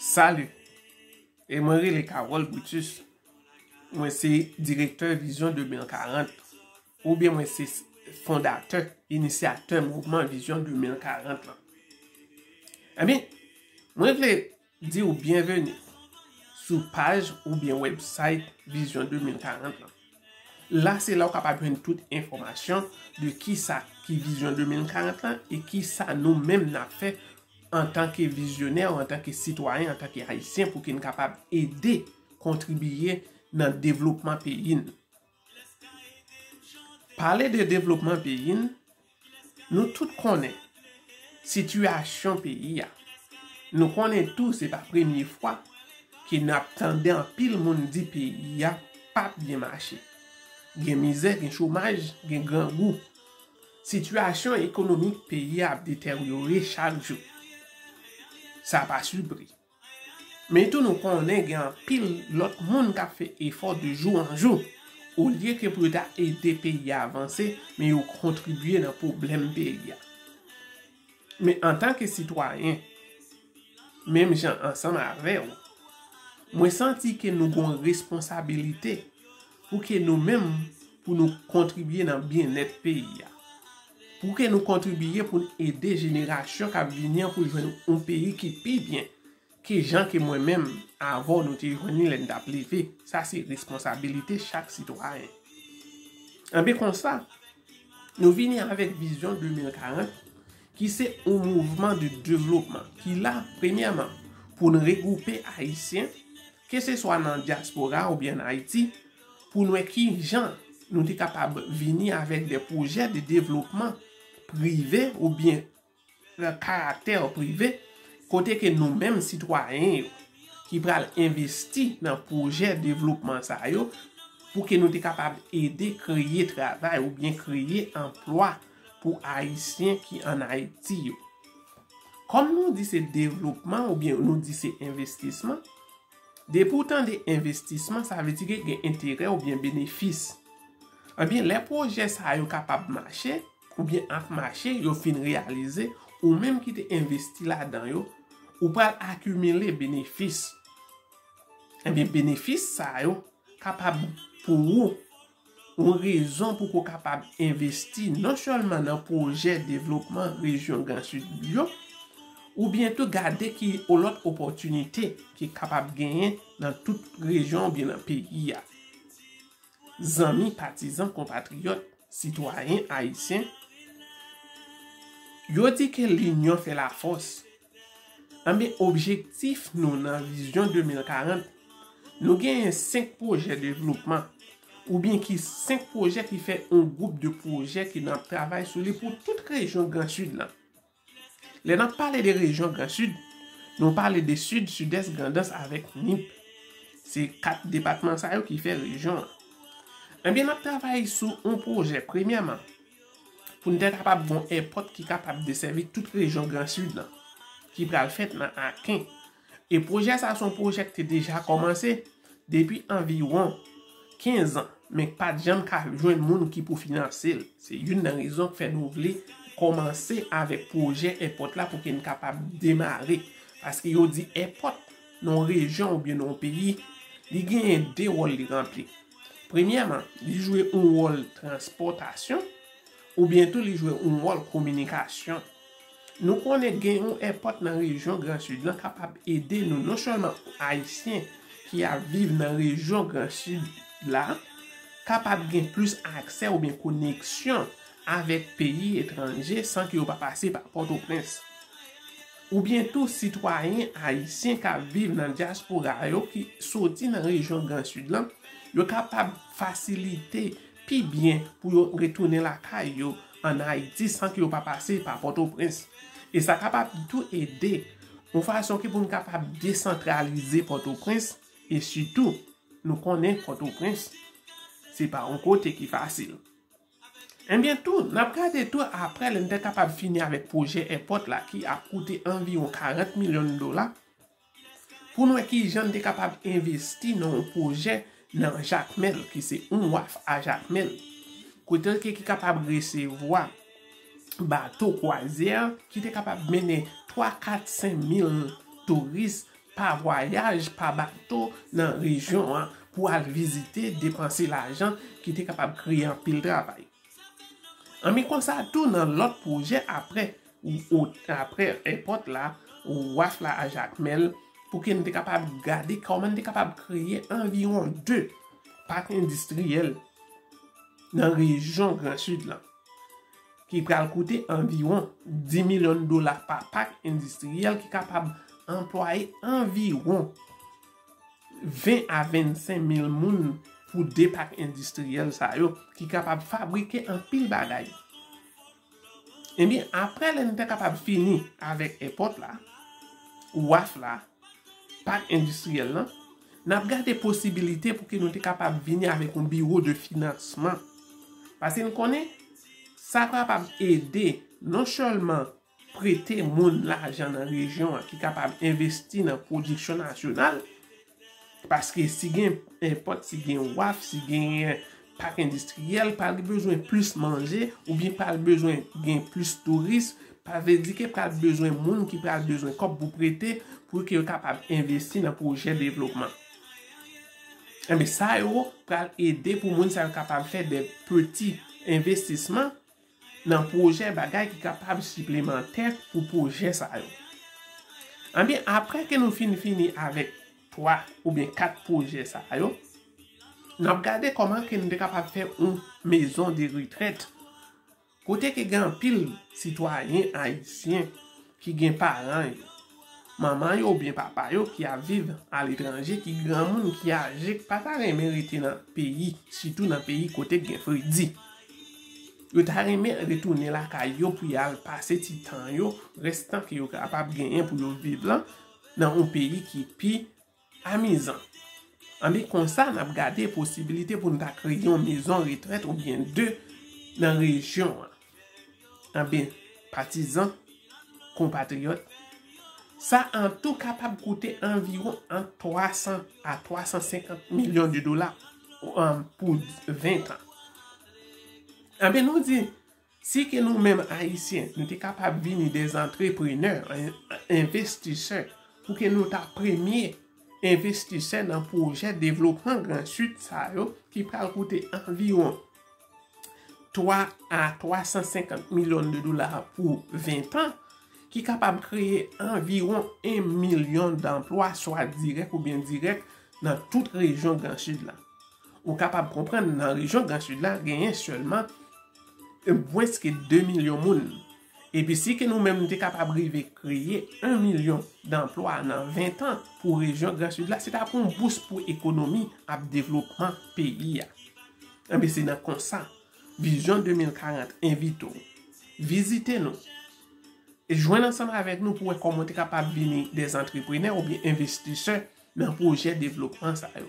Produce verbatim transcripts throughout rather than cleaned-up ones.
Salut! E mwen rele Carole Brutus. Mwen se direktè Vizyon de mil karant, oubyen mwen se fondatè, inisyatè mouvman Vizyon de mil karant lan. Ebyen, mwen vle di w byenveni sou paj oubyen website Vizyon de mil karant lan. La, se la w kapab jwenn tout enfòmasyon de kisa ki Vizyon de mil karant lan e kisa nou menm n ap fè antanke vizyonè, antanke sitwayen, antanke Ayisyen, pou ke n kapab ede kontribiye nan devlopman peyi n. Pale de devlopman peyi n, nou tout konnen sitiyasyon peyi a. Nou konnen tou se pa premye fwa ke n ap tande anpil moun di peyi a p ap byen mache. Gen mizè, gen chomaj, gen grangou. Sitiyasyon ekonomik peyi a ap deteryore chak jou. Sa pa sipri. Men tou nou konnen gen anpil lòt moun k ap fè efò de jou an jou, olye ke pou yo ta ede peyi a avanse, men yo kontribye nan pwoblèm peyi a. Men antanke sitwayen, menm jan ansanm avè w, mwen santi ke nou gon responsabilite pou ke nou menm, pou nou kontribye nan byennèt peyi a. Pou ke nou kontribye pou n ede jenerasyon k ap vini an pou jwenn yon peyi ki pi byen ke jan ke mwen menm avè w nou te jwenn li lè n t ap leve. Sa se responsabilite chak sitwayen. Anben konsa, nou vini avèk Vizyon de mil karant, ki se yon mouvman de devlopman ki la, premyèman, pou n regwoupe Ayisyen, keseswa nan dyaspora oubyen ann Ayiti, pou n wè ki jan nou te kapab vini avèk de pwojè de devlopman prive oubyen karaktè prive, kote ke nou menm sitwayen yo ki pral envesti nan pwojè devlopman sa yo, pou ke nou te kapab ede kreye travay oubyen kreye anplwa pou Ayisyen ki ann Ayiti yo. Kòm nou di se devlopman oubyen nou di se envestisman, depi w tande envestisman, sa vle di ke gen enterè oubyen benefis. Ebyen, lè pwojè sa yo kapab mache, oubyen ap mache, yo fin reyalize, ou menm ki te envesti ladan yo, ou pral akimile benefis. Ebyen, benefis sa yo kapab pou ou yon rezon pou ko kapab envesti non sèlman nan pwojè devlopman rejyon Gran Sid yo, oubyen tou gade ki lòt opòtinite ki kapab genyen nan tout rejyon oubyen nan peyi a. Zanmi, patizan, konpatriyòt, sitwayen ayisyen, yo di ke linyon fè lafòs. Anben, objektif nou nan Vizyon de mil karant, nou genyen senk pwojè devlopman, oubyen ki senk pwojè ki fè yon gwoup de pwojè ke n ap travay sou li pou tout rejyon Gran Sid lan. Lè n ap pale de rejyon Gran Sid, nou pale de Sid, Sidès, Grandans avèk Nip. Se kat depatman sa yo ki fè rejyon an. Anben, n ap travay sou yon pwojè, premyèman, pou n te kapab gon èpòt ki kapab desèvi tout rejyon Gran Sid lan, ki pral fèt nan Aken. E pwojè sa a se yon pwojè ki te deja kòmanse depi anviwon kenz an, men k pa t janm ka jwenn moun ki pou finanse l. Se youn nan rezon k fè nou vle kòmanse avèk pwojè èpòt la pou ke n kapab demare. Paske yo di èpòt nan yon rejyon oubyen nan yon peyi, li genyen de wòl li ranpli. Premyèman, li jwe yon wòl transpòtasyon, oubyen tou li jwe yon wòl kominikasyon. Nou konnen gen yon èpòt nan rejyon Gran Sid lan kapab ede nou, non sèlman ayisyen ki ap viv nan rejyon Gran Sid la, kapab gen plis aksè oubyen koneksyon avèk peyi etranje san ke yo pa pase pa Pòtoprens. Oubyen tou sitwayen ayisyen k ap viv nan dyaspora yo ki soti nan rejyon Gran Sid lan, yo kapab fasilite pi byen pou yo retounen lakay yo ann Ayiti san ke yo pa pase pa Pòtoprens. E sa kapab tou ede yon fason ke pou n kapab desantralize Pòtoprens, e sitou, nou konnen Pòtoprens, se pa yon kote ki fasil. Ebyen tou, n ap gade tou apre lè n te kapab fini avèk pwojè èpòt la ki ap koute anviwon karant milyon dola, pou n wè ki jan n te kapab envesti nan yon pwojè nan Jakmèl, ki se yon waf a Jakmèl, kote ki, ki kapab resevwa bato kwazyè ki te kapab mennen twa, kat, senk mil touris pa vwayaj, pa bato nan rejyon an pou al vizite, depanse lajan ki te kapab kreye anpil travay. Anben konsa tou nan lòt pwojè apre, ou, ou, apre èpòt la, waf la a Jakmèl, pou ke n te kapab gade kòman n te kapab kreye anviwon de pak endistriyèl nan rejyon Gran Sid lan, ki pral koute anviwon dis milyon dola pa pak endistriyèl, ki kapab anplwaye anviwon ven a vennsenk mil moun pou de pak endistriyèl sa yo, ki kapab fabrike anpil bagay. Ebyen, apre lè n te kapab fini avèk èpòt la, waf la, pak endistriyèl lan, n ap gade posibilite pou ke nou te kapab vini avèk yon biwo de finansman. Paske n konnen, sa kapab ede non sèlman prete moun lajan nan rejyon an ki kapab envesti nan pwodiksyon nasyonal, paske si gen èpòt, si gen waf, si gen pak endistriyèl, pral bezwen plis manje, oubyen pral bezwen gen plis touris, sa vle di ke pral bezwen moun ki pral bezwen kòb pou prete, pou ke yo kapab envesti nan pwojè devlopman. Enben, sa yo pral ede pou moun sa yo kapab fè de peti envestisman nan pwojè, bagay ki kapab siplemantè pou pwojè sa yo. Anben, apre ke nou fin fini avèk twa oubyen kat pwojè sa yo, n ap gade kòman ke nou te kapab fè yon maison de retraite, kote ke gen anpil sitwayen ayisyen ki gen paran yo, manman yo oubyen papa yo ki ap viv aletranje, ki granmoun, ki aje, ki pa ta renmen rete nan peyi, sitou nan peyi kote gen fredi. Yo ta renmen retounen lakay yo pou y al pase ti tan yo, rès tan ke yo kapab genyen pou yo viv lan, nan yon peyi ki pi amizan. Anben konsa, n ap gade posibilite pou n ta kreye yon maison retraite oubyen de nan rejyon an. Anben, patizan, konpatriyòt, sa an tou kapab koute anviwon ant twa san a twa san senkant milyon de dola, um, pou ven tan. Anben, nou di, si ke nou menm Ayisyen, nou te kapab vini de antreprenè, en-, envestisè, pou ke nou ta premye envestisè nan pwojè devlopman Gran Sid sa yo, ki pral koute anviwon twa a twa san senkant milyon de dola pou ven tan, ki kapab kreye anviwon en milyon danplwa, swa dirèk oubyen endirèk, nan tout rejyon Gran Sid la. Ou kapab konprann nan rejyon Gran Sid la, genyen sèlman mwens ke de milyon moun. Epi si ke nou menm nou te kapab rive kreye en milyon danplwa nan ven tan pou rejyon Gran Sid la, se ta pou yon bous pou ekonomi ak devlopman peyi a. Enben, se nan konsa, Vizyon de mil karant envite w vizite nou e jwenn ansanm avèk nou pou wè kòman w te kapab vini de antreprenè oubyen envestisè nan pwojè devlopman sa yo.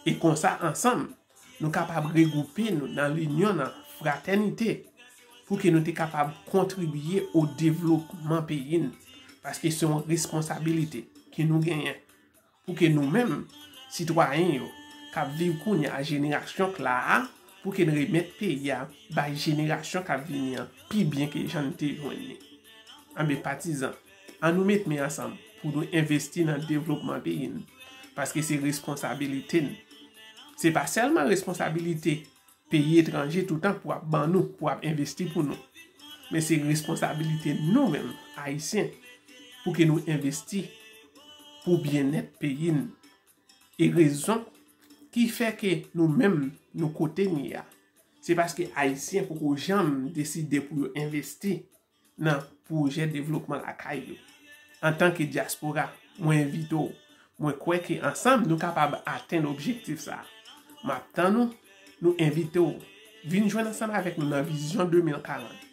E konsa, ansanm, nou kapab regwoupe nou nan linyon, nan fratènite, pou ke nou te kapab kontribye o devlopman peyi n. Paske se yon responsabilite ke nou genyen pou ke nou menm, sitwayen yo, k ap viv kounye a, jenerasyon k la a, pou ke n remèt peyi a bay jenerasyon k ap vini an pi byen ke jan n te jwenn li. Anben patizan, ann nou met men ansanm pou nou envesti nan devlopman peyi n, paske se responsabilite n. Se pa sèlman responsabilite peyi etranje toutan pou ap ban nou, pou ap envesti pou nou. Men se responsabilite nou menm, Ayisyen, pou ke nou envesti pou byennèt peyi n. E rezon ki fè ke nou menm nou kote n ye a, se paske Ayisyen poko janm deside pou yo envesti nan pwojè devlopman lakay yo. Antanke dyaspora, mwen envite w. Mwen kwè ke ansanm nou kapab atenn objektif sa a. M ap tann ou, nou envite w. Vin jwenn ansanm avèk nou nan Vizyon de mil karant.